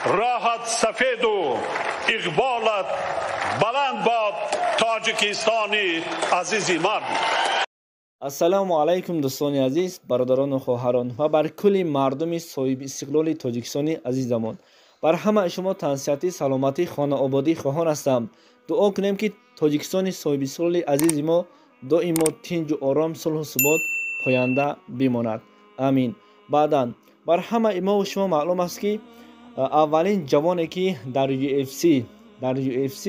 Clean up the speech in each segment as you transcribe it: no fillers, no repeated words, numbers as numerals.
Роҳат сафеду иқболат баланд бод, Тоҷикистони азизи ман. Ассалому алайкум, дӯстони азиз, бародарону хоҳарон ва бар кулли мардуми соҳиби истиқлоли Тоҷикистони азизамон. Бар ҳамаи шумо тансиҳатӣ, саломатӣ, хонаободӣ хоҳон ҳастам. Дуо кунем, ки Тоҷикистони соҳиби истиқлоли азизи мо доимо тинҷу ором, сулҳу субот поянда бимонад. Амин. Баъдан бар ҳамаи мову шумо маълум аст, ки аввалин ҷавоне, ки дар UFC, дар UFC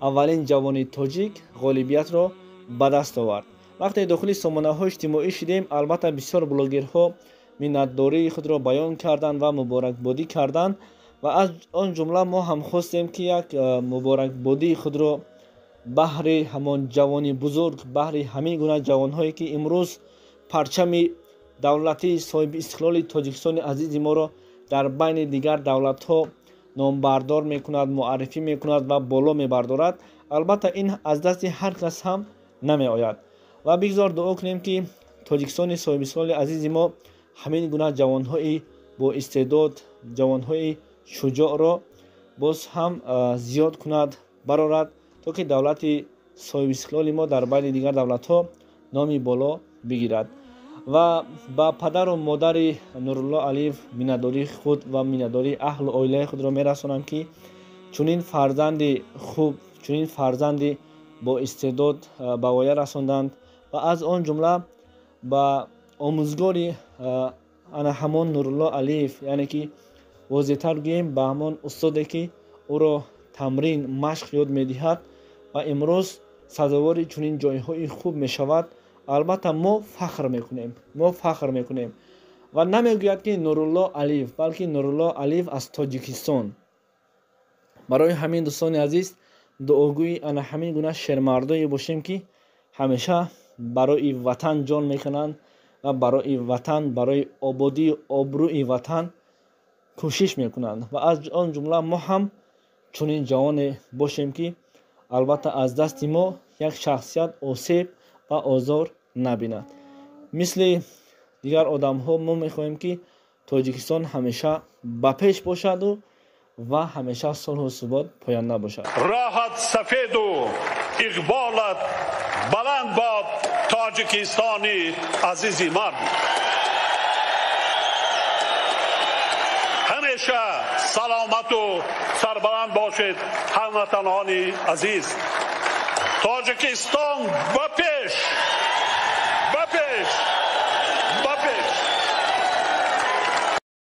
аввалин ҷавони тоҷик ғолибиятро ба даст овард. Вақте дохили сомонаҳои иҷтимоӣ шудем, албатта, бисёр блогерҳо миннатдории худро баён карданд ва муборакбодӣ карданд ва аз он ҷумла мо ҳам хостем, ки як муборакбодии худро баҳри ҳамон ҷавони бузург, баҳри ҳамин гуна ҷавонҳое, ки имрӯз парчами давлатии соҳиби истиқлоли Тоҷикистони азизи моро дар байни дигар давлатҳо номбардор мекунад, муаррифӣ мекунад ва боло мебардорад. Албатта, ин аз дасти ҳар кас ҳам намеояд ва бигзор дуо кунем, ки Тоҷикистони соҳибистиқлоли азизи мо ҳамин гуна ҷавонҳои боистеъдод, ҷавонҳои шуҷоъро боз ҳам зиёд кунад, барорад, то ки давлати соҳибистиқлоли мо дар байни дигар давлатҳо номи боло бигирад. Ва ба падару модари Нурулло Алиев миннатдории худ ва миннатдории аҳлу оилаи худро мерасонам, ки чунин фарзанди хуб, чунин фарзанди боистеъдод ба воя расонданд. Ва аз он ҷумла ба омӯзгори ана ҳамон Нурулло Алиев, яъне ки возеҳтар гӯем, ба ҳамон устоде, ки ӯро тамрин, машқ ёд медиҳад ва имрӯз сазовори чунин ҷойҳои хуб мешавад. Албатта, мо фахр мекунем, мо фахр мекунем ва намегӯяд, ки Нурулло Алиев, балки Нурулло Алиев аз Тоҷикистон. Барои ҳамин, дӯстони азиз, дуогӯи ана ҳамин гуна шермардое бошем, ки ҳамеша барои ватан ҷон мекунанд ва барои ватан, барои ободии обрӯи ватан кӯшиш мекунанд. Ва аз он ҷумла мо ҳам чунин ҷавоне бошем, ки албатта аз дасти мо як шахсият осеб ва озор набинад. Мисли дигар одамҳо мо мехоҳем, ки Тоҷикистон ҳамеша ба пеш бошаду ва ҳамеша сулҳу субот поянда бошад. Роҳат сафеду иқболат баланд бод, Тоҷикистони азизи ман. Ҳамеша саломату сарбаланд бошед, ҳамватанони азиз. Тоҷикистон ба пеш, ба пеш!